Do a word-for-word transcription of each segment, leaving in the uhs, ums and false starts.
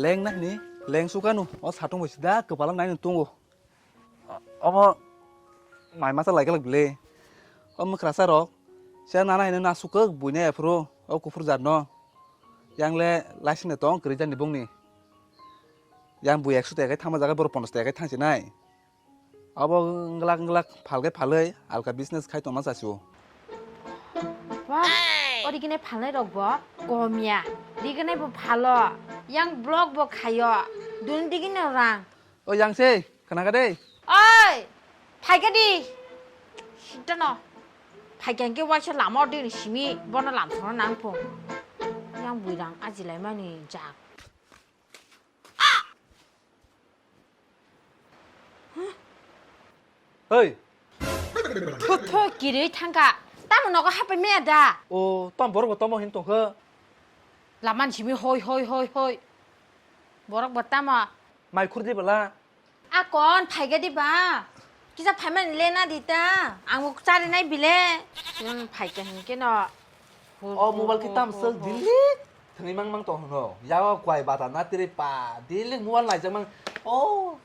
Leng na hini, leng sukanu, o satung bai sida kwpala nai nung tungo. Omo mai masa lai galak bile. O mwkrasa rok, se nana hino na sukak buina ephuru, o kuphur jat no. Yang le laising de tong kwrwi jani bongni. Yang bui ekso taka thangma jaga borok ponchas taka thangsi nai. Abo wngglak wngglak phalkhe phalwi alka business khai tongma chasio. Wah, o riginai phalnai rok bo komya. Riginai bo phalo. Yang vlog bo khayo. Dun digini rang. O yang se, khna kha de. Oi, phaikha di. Sidano. Phaikha hwnkhe waisa lama o dini simi bono lamsongna nang phung. Yang bui rang ajilaimani jak. Hei. Tho, tho, kirwi thangkha. Tamo nogo hapai maya da? O, tam borok bo tamo hin tongkha. Laman simi hoi, hoi, hoi, hoi. Borok bo tamo. Mai khur di bala. A kon, phaikha di ba? Kisa phaimani le na di ta. Ang bo chari nai bile. Nwng phaikha hinkhe no. O mobile khe tam swk delete thwngwi mang mang tong hwno. Yago kwai bata na tiri pa delete mobile naijak mang. O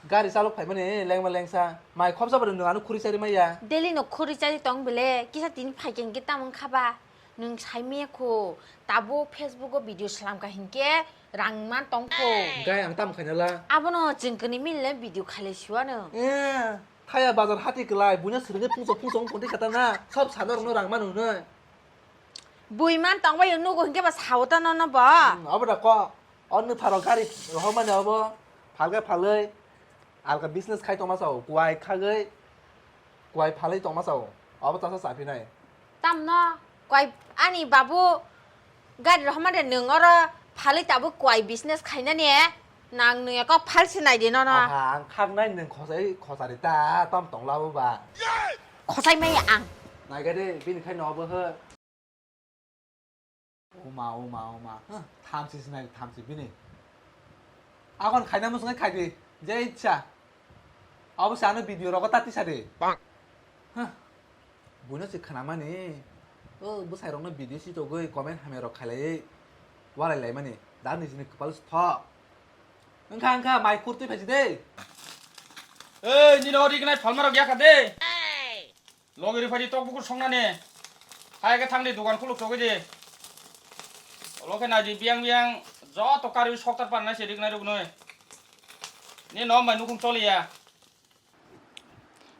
gari chalok phaimani lengma lengsa. Mai khopsa bwrwi nwng ano khuri chari maya. Daily no khuri chari tong bile kisa tini phaikha hinkhe tamo wngkha ba. Nwng sai maya kho tabuk Facebook o video slam kha hinkhe rang man tong kho. Gai ang tam khaina la. Abono chwng kwnwi mili le video khailai suano. Eh, thaya bazar hati kwlai buino swrwngwi phungso phungso wng tongdi kha ta na. Sob sana rokno rang manu hwnwi. Bui man tongbai nugo hinkhe ba sao ta nono bo. Hmm, abo da ko. O nupharok gari rohormani abo phalkhe phalwi alka business khai tongma sao, kuai khagwi kuai phalwi tongma sao. Abo tasa chaphinai. Tamno kuai ani babu gari rohormani nwng oro phalwi tabuk kuai business khainani nang nwng kok phalsi naidi nono. Aha, ang khaknai nwng khosai khosari ta tam tongla bo ba. Khosai maya ang. Naikha de bini khai no abo he. Oma, oma, oma. Huh, thamsi sinai, thamsi bini. Akon khaina musung khai di. Je ichha. Abo se ano video rogo tati sadi. Huh. Buino se khnamani. O bwsai rokno video si togwi comment hamya rok khailai. Walai laimani. Da nijini kwpal stho. Wngkha, wngkha, mai kurtwi phaisi de. Ei, nini ori gnai phalma rok yakha de. Logi ri phaidi tok bukur songnani. Hai khe thangdi dukan khuluk sogwi di. Olo khe naidi biyang biyang joto karwi soktar pan nai se rik nai ruk nui. Ni nom bai nukhung choliya.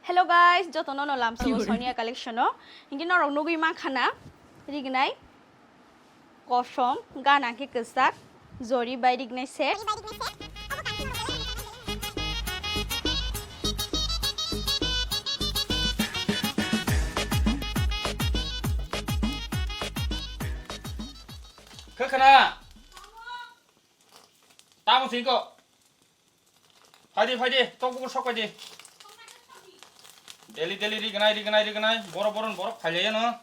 Hello guys, joto nono lamso Sonia collection o. Hingi norok nugwi mankha na rik nai. Kosom, gana khe kwchak, jori bai rignai se. Khe khna. Tamo singko. Phaidi, phaidi, tok bukur sok phaidi. Daily, daily rignai, rignai, rignai. Borok, borok, borok phailaiya no.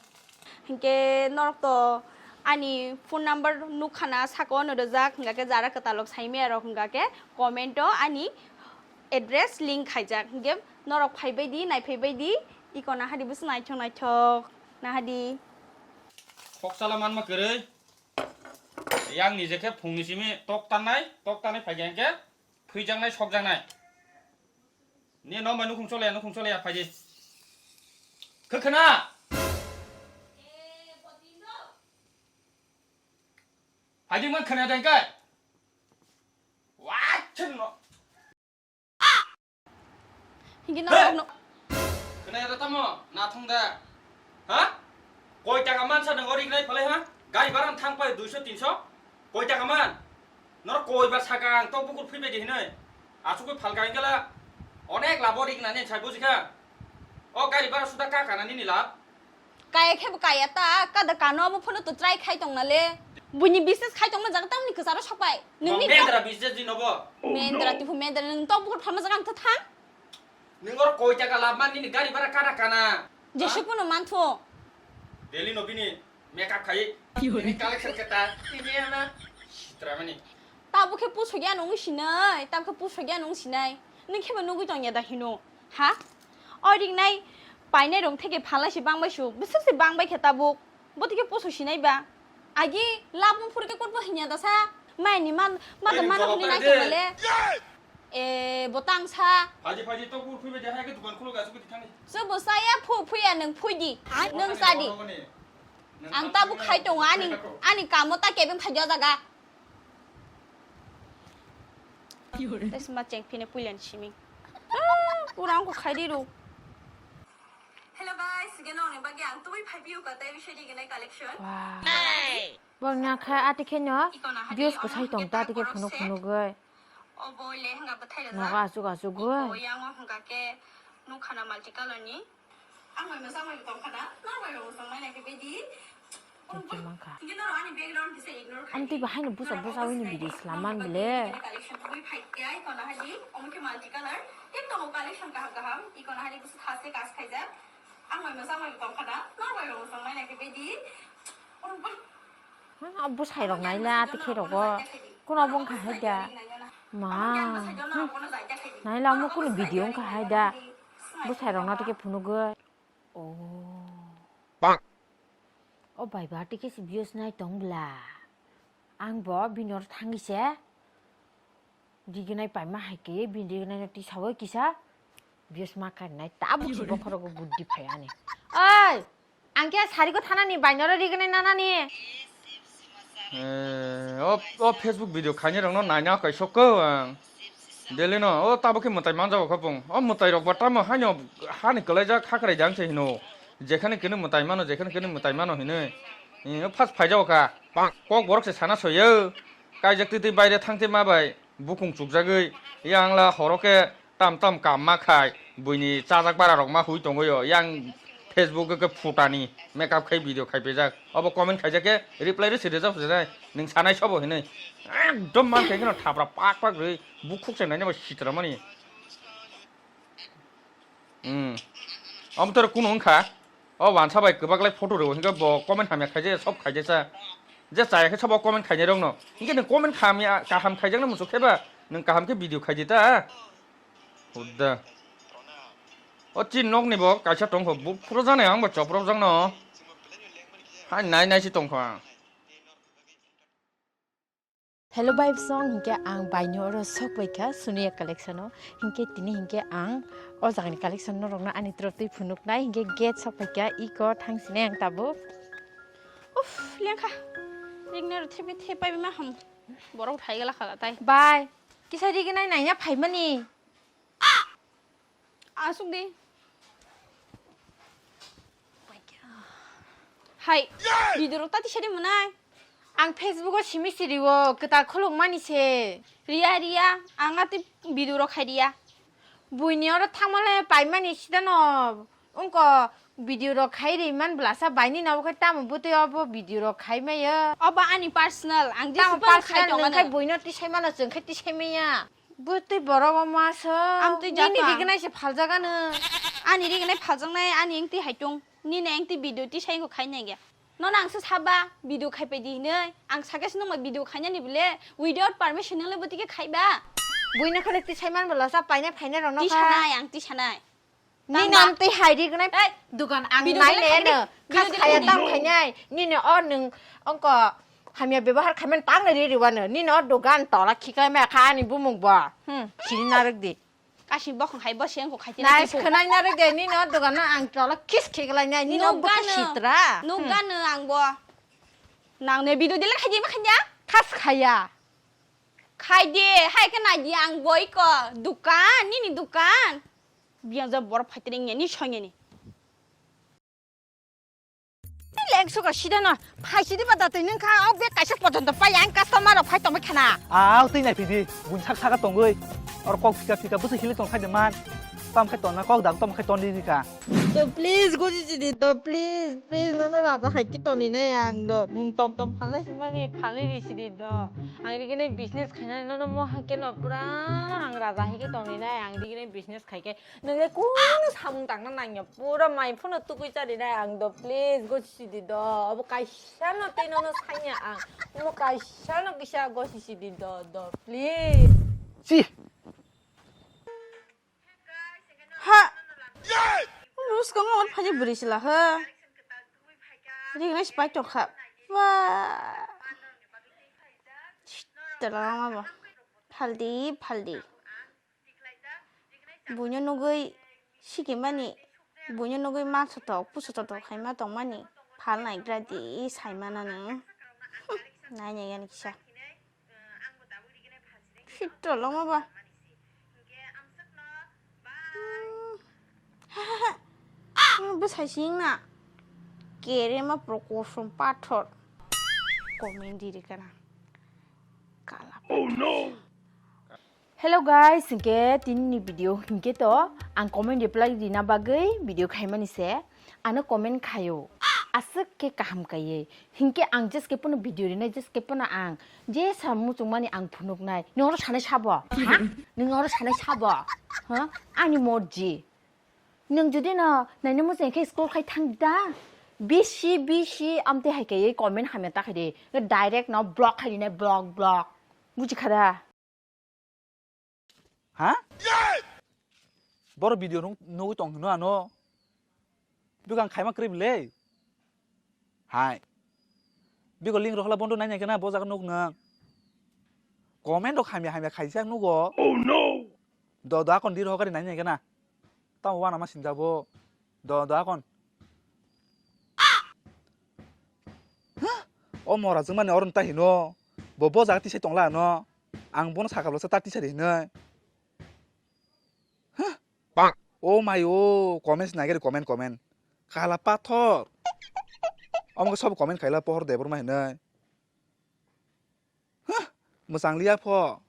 Hinkhe norok to ani phone number nukha na saka o no rijak, hinkhe jara kwtal rok sai maya rok hinkhe comment o ani address link khaijak. Hinkhe norok phaibai di, naiphaibai di, iko nahadi bwswk naithok naithok nahadi. Khokchala manma kwrwi. Yang nije khe phungni simi tok tanai, tok tanai phaikha hinkhe. Thwijaknai, sokjaknai. Ni no bai nukhung chole, nukhung chole, phaidi. Khe khna. Phaidi man khna dai kai. Wa chen no. Hingi no He! no. Khna ya tamo, na thung da. Ha? Koi taka man sa nang ori gnai phalai ha? Gari baran thang pai duiso tinso. Koi taka man? Nor koi ba saka ang tok bukur phi bai di hinoi. Asuk koi phalka ingala. Onek labo rik nani sai bujikha. O gari bara suda ka kana nini lab. Kaya khe bo kaya ta, kada kano amo phone to try khai tong nale. Buini business khai tong na jaga tamni kwcharo sapai. Nungni Mendra business di nobo. Mendra tipu mendra nung tok bukur phalma jaga ang ta thang. Nung or koi taka lab man nini gari bara kada kana. Jesuk puno manthu. Delhi no bini. Makeup khai, ini collection khe ta, ini ana. Sitra mani. Tabo khe pusogya nung sinai, tabo khe pusogya nung sinai. Nung khe ba nugui tong ya da hino. Ha? Oi ring nai, painai rong theke phalai si bang bai su, bwswk si bang bai khe tabuk. Bo theke puso sinai ba. Agi labung phur khe kurbo hinya da sa. Mai ni man, ma to mano hwnwi nai tongmale. E, botang sa. Phaidi, phaidi, to kur phuibai de, hai khe dukan khulo ga, suku di thani. Subo saya phu, phuya nwng phui di. Nwng sa di. Ang tabuk khai tongo, ani, ani kamo ta kebeng phai jaga. Tei sima cheng phine puilen simi. Ah, pura ang ko khai di ru. Hello guys, geno ni bagi ang tubui phai biu ka tai bisi di gene collection. Wow. Bang na kha ati khe no views ko sai tong ta ati khe phunuk phunuk goi. O boy le hwnga bwthai rwjak. Nogo asuk asuk goi. O yang o hwnga khe nukha na multi color ni. Ang bai mwchang bai tong khana, nang bai mwchang mai nai khe bedi. Thank you, mangkha. Hingke noro ani background kisa ignore khai. Amtwi bahai no busa busa wini video slam man bile. Collection tubui phai khe ai kono hai di, omo khe multi color. Tei tongo collection kaham kaham, i kono hai di busa thaste kas khaijak. Ang bai mwchang bai tong khana, nang bai mwchang mai nai khe bedi. Bwsai rok naila ati khe rogo. Kuno bo wngkha hai da. Ma. Naila omo kunu video wngkha hai da. Bwsai rok na ati khe phunugwi. Oh. O bai ba ati khe si views nai tong bla. Ang bo bini oro thangwi se. Rignai paima hai khe bini rignai no tisawi kisa. Bios ma kainai tabuk si bokhorogo buddi phai ani. Oi, ang khe sari ko thanani bainoro rignai nanani. Eh, o, o Facebook video khainai rokno naina kaisok ko ang. Daily no, o tabuk khe mwtai manjago kho bung. O mwtai rok bo tamo haino hani kwlaijak hakrai jang se hino. Jekhane kene mwtai mano, jekhane kene mwtai mano hinoi. Eh, o first phaijago kha. Kok borok se sana soyo. Kaijak twi twi baire thangte ma bai. Bukung chukjagwi, yang la horo khe tam tam kam ma khai, buini chajak bara rok ma hui tongwi o, yang Facebook o khe phutani makeup khai video khai pejak, obo comment khaijak khe reply rw siri jak phusinai, nwng sanai sobo hinwi, ekdom man khai kheno thapra pak pak rwi, bukhuk se nainai bo sitra mani. Hmm. Omo toro kunu wngkha. O wansa bai kwbak lai photo rw, hinkhe bo comment hamya khaijak, sob khaijak sa. Je chaya khe sobo comment khainai rokno. Hinkhe nwng comment hamya, kaham khaijakno muchuk khe ba, nwng kaham khe video khaidi ta. Hudda. O chin nokni bo kaisa tongkho, bo phuru jani ang bo chopropjakno. Hai nai nai se tongkho ang. Hello vibes song, hinkhe ang baino oro sok paikha Sunia collection o, hinkhe tini hinkhe ang o jagani collection norokno ani torof twi phunuknai, hinkhe gate sok paikha iko thangsinai ang tabuk. Uff, lengkha. Rigna ro thepe thepai ma ham. Borok thai gala khala tai. Bai, kisa rignai naina phaimani. Asuk di. Hai, video rok tati sari mwnai. Ang Facebook o simi siri o kwtal khuluk mani se. Riya, riya, ang ati video rok khai riya. Buini oro thangmale paimani sida no. Ungko video rok khai ri man blasa baini na obo khai tamo bwtwi obo video rok khai mayo. Obo ani personal, ang tamo jisung personal khai tong nung khai mano. Buino tisai mano chwng khai tisai maya. Bwtwi borok o masa. Amtwi nini jato ang. Rignai se phaljaga nung. Ani rignai phaljaknai, ani engti haitung. Nini engti video tisai engko khai nai ge. Nono ang se saba video khai pai di hinui. Ang sake se nungma video khainani bole without permission nung le bwtwi khe khai ba. Buino khale tisai man blasa paina phaina rok no kha. Tisanai, ang tisanai. Nini tangma. Amtwi hai rignai. Ei, dugan ang video nai delete le khaidi, no. Video khas delete khaya khaidi. Tam khainai. Nini o nung ongko hamya bebohar khaiman tang ri riwano. Nini o dugan tola khiklai ma kha ani bumung bo. Hmm. Sini narwk di. Kasi bokhong hai bo sengko khaiti. Nice khwnai narwk de. Nini o dugan no ang tola kiss khiklai nai. Nini o bwkha sitra. Nugano, nugano ang bo. Nang ne video delete khaidi ma khaidi? Khas khaya. Khaidi, hai khe nai di ang bo iko. Dukan, nini dukan. Biyang jab borok phaitring ya, ni songya ni. Leng suka sida no, phai sidi ba datwi nung kha, ok bag kaisa potonto pai ang customer rok phai tongbai khana. Aw, twi nai phidi, bun sak saka tongoi. Or kok phika phika bwswk hili tong khaide man. Tam khai tonna kok dang, tam khai tonni rika. To please, goji sidi to, please, please, nono raja hai ki toni nai ang do. Nung tom tom phalai simani, phalai ri sidi do. Ang rigini business khainai nono mo hai khe no pura ang raja hai ki toni nai, ang rigini business khai khe. Nung le kunu samung tangna nangya, pura mai phano tukui chari nai ang do, please, gosi sidi do. Abo kaisa no tei nono sanya ang. Mo kaisa no kisa gosi sidi do, do, please. Si. Ha. Rus kong on phani buri sila ha. Ri ngai spai tok kha. Wa. Twlangma bo. Phaldi, phaldi. Buino nugui sikimani, buino nugui ma sotok, pu sotok khaima tongmani, phal naigra di saimana nang. Nainai yani kisa. Sitto longma ba. Hmm. Bwsai sing na. Kere ma prokosom pathor. Comment di rikana. Kala. Oh no. Hello guys, hinkhe tinini video hinkhe to ang comment reply rina bagwi video khaimani se. Ano comment khaio. Aswk khe kaham kaiye. Hinkhe ang just khe pono video rinai, just khe pono ang je sa muchungmani ang phunuknai. Nwng oro sanai sabo? Ha? Nwng oro sanai sabo? Ha? Ani morji. Nwng jodi no naina muchung khe scroll khai thang da. Bisi, bisi amte hai kaiye comment hamya ta khai de. Direct no block khai rinai, block, block. Buji kha da? Ha? Boro video nung-, nugui tong hino ano. Bikang khaima kwrwi bwle. Hai. Biko link rohla bondo nai nai kana bo jaga nuk nang. Comment rok hamya hamya khaijak nugo. Oh no. Do do akon dir hokari nai nai kana. Tamo wana ma sinjabo. Do do akon. Huh? O mora jwngmani oron ta hino. Bo bo jaga tisai tongla ano. Ang bono sakha bwlasa ta tisari hinwi. Huh? Bang. Oh my oh, comments nai gari comment comment. Kala pathor. Omo khe sob comment khaila pohor de borma hinwi. Huh? Mwchang liya pho.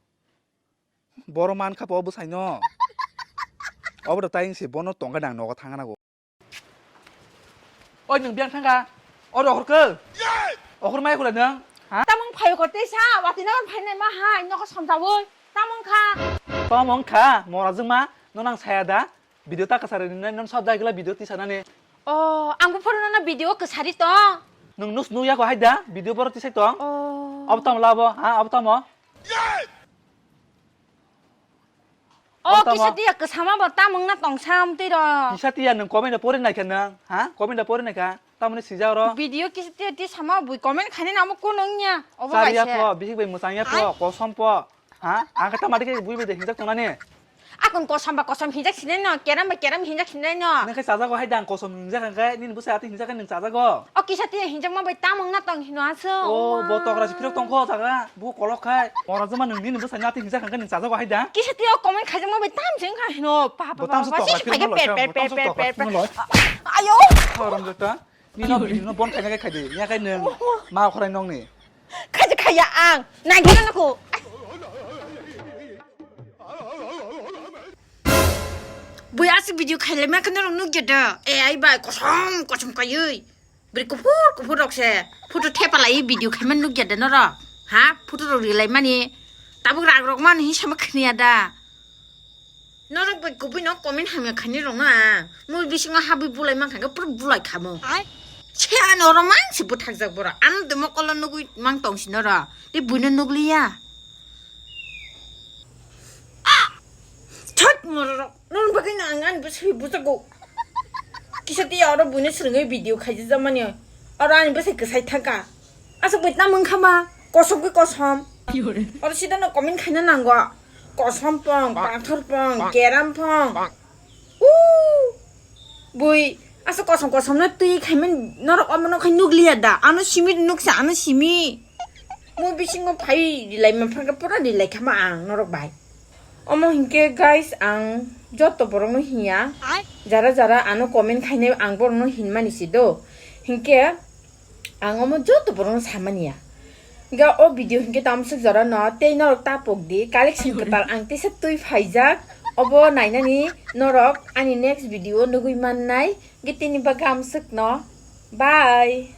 Boro man kha pho bwsai no. Obo da tai se bono tongga nang nogo thangna go. Oi, nwng biyang thangkha? Oro ohor khe? Ohor mai khula nwng? Ha? Tamung phayo ko teisa, wati na phainai ma hai, noko somjawi. Tamung kha? Tamung kha, mora jwngma, no nang saya da? Video ta kwsari nini, non sab dai gila video tisa nani. Oh, ang bo phone na video kwsari tong. Nwng nus nu ya ko hai da, video boro tisai tong. Oh. Ob tamo labo, ha, ob tamo? Oh, tamo. Kisa tiya kwsama bo tamung na tong sam twi ro. Kisa tiya nwng comment da pori nai kha nwng, ha? Comment da pori nai kha. Tamoni sija oro. Video kisa tiya ti sama bui comment khaini namo ko nung ya. Obo bai se. Chari ya pho, bihik bai mwchang ya pho, kosom pho. Ha? Ang khe tamadi khe bui bai de hinjak tongnani. Akon kosom ba kosom hinjak sinai no, keram ba keram hinjak sinai no. Nang khe chajago hai dang kosom hinjak ang khe, nini bwsai ati hinjak khe nwng chajago. O kisa tiya hinjak ma bai tamung na tong hino aso. O, bo tokra si phirok tong kho jaga. Bo kolok khai. Ora joma nwng nini bwsai nati hinjak kha khe nwng chajago hai da? Kisa tiya o comment khaijak ma bai tam jeng kha hino. Pa pa pa pa si phai khe per per per per per. Ayo. Haram jata. Nini video no bon khaina khe khaidi. Ya khai nwng ma khorai nong ni. Khaijak khaya ang. Nai gana nako. Bui aswk video khailai ma khe norok nukya da? A I bai kosom kosom kaiwi. Bwrwi kuphur kuphur rok se photo thepa laiwi video khaimani nukya da norok? Ha? Photo rok rilai mani. Tabuk rang rok mani hinwi sama khniya da? Norok bai kubui no comment hamya khaini rok no ang. Mui bisingo habwi bulai mankha khe pura bulai khamo. Ai. Se ano oro mansi bwthakjak borok. Ano de mokolo nugui mang tongsi noro. Tei buino nugliya. Thak, morok, nini bagwi no ang ani bwsai bujago. Kisa tiya oro buino swrwngwi video khaijajamani. Oro ani bwsai kwsai thangkha. Aswk bai tamo wngkha ma? Kosok bai kosom. Oro sida no comment khaina nango. Kosom pong, pathor pong, keram pong. Uuu. Bui, aswk kosom kosom no twi khaimani norok omo no khai nukliya da? Ano simi nuksa, ano simi. Mo bisingo phai rilai manphangkha, pura rilai khama ang norok bai. Omo hinkhe guys, ang joto borokno hinya, jara jara ano comment khainai ang borokno hinmani se do. Hinkhe ang omo joto borokno samani ya. Hinkhe o video hinkhe tamswk jora no tei norok ta pok di, collection kwtal ang teisa twi phaijak, obo nainani norok ani next video nugui mannai. Hinkhe tini bagwi amswk no. Bye.